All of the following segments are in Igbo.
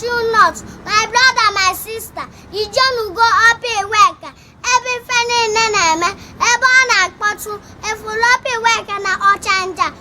Cashew nut. My brother, my sister, ijenugo Upper Iweka, ebe ife niile na-eme, ebe ọ na-akpọtụ efulu Upper Iweka na Ọchanja.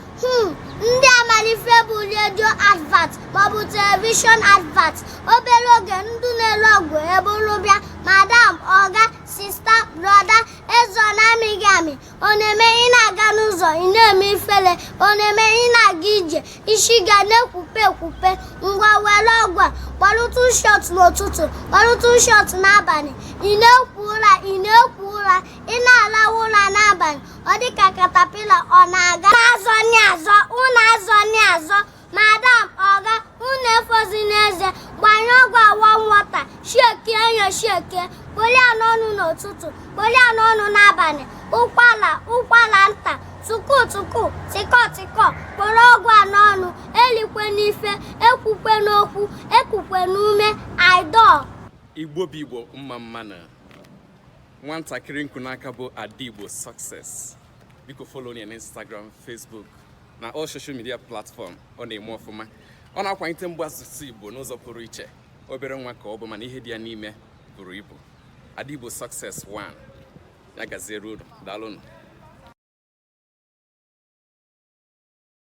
Ndị amalife bụ redio advert maọbụ television advert. Obere oge, ndị na-ere ọgwụ eburu bịa. Madam, oga, sister, brother, eze ọ na-amị gị amị? Ọ na-eme ị na-aga n'ụzọ, ị na-eme ifele? Ọ na-eme ị na-aga ije, isi ga na-ekwupe ekwupe? Ngwa, were ọgwụ a, gbarụtụ shot n'ụtụtụ, gbarụtụ shot n'abalị. Ị na-ekwu ụra, ị na-ekwu ụra, ị na-alahụ ụra n'abalị, ọ dị ka caterpillar ọ na-aga na-azọ nị azọ, unu azọ nị azọ. Madam, oga, unu efozi n'eze. Gbanye ọgwụ a warm water, shake enyo, shake, kpoli ya n'ọnụ n'ụtụtụ, kpoli ya n'ọnụ n'abalị. Ụkwara, ụkwara nta, tuku tuku, tịkọ tịkọ, kpọrọ ọgwụ a n'ọnụ. Elikwe n'ife, ekwukwe n'okwu, ekukwe n'ume idol. Igbo bụ Igbo, mma mma na nwatakịrị nkụ n'aka bụ Ada Success. Biko follow ya na Instagram, Facebook na all social media platform. Ọ na-eme ọfụma, ọ na-akwalite mgbe asụsụ Igbo n'ụzọ pụrụ iche. Obere nwa ka ọ bụ, mana ihe dị ya n'ime buru ibu. Ada Igbo Success 1, ya gaziere unu. Daalụnụ.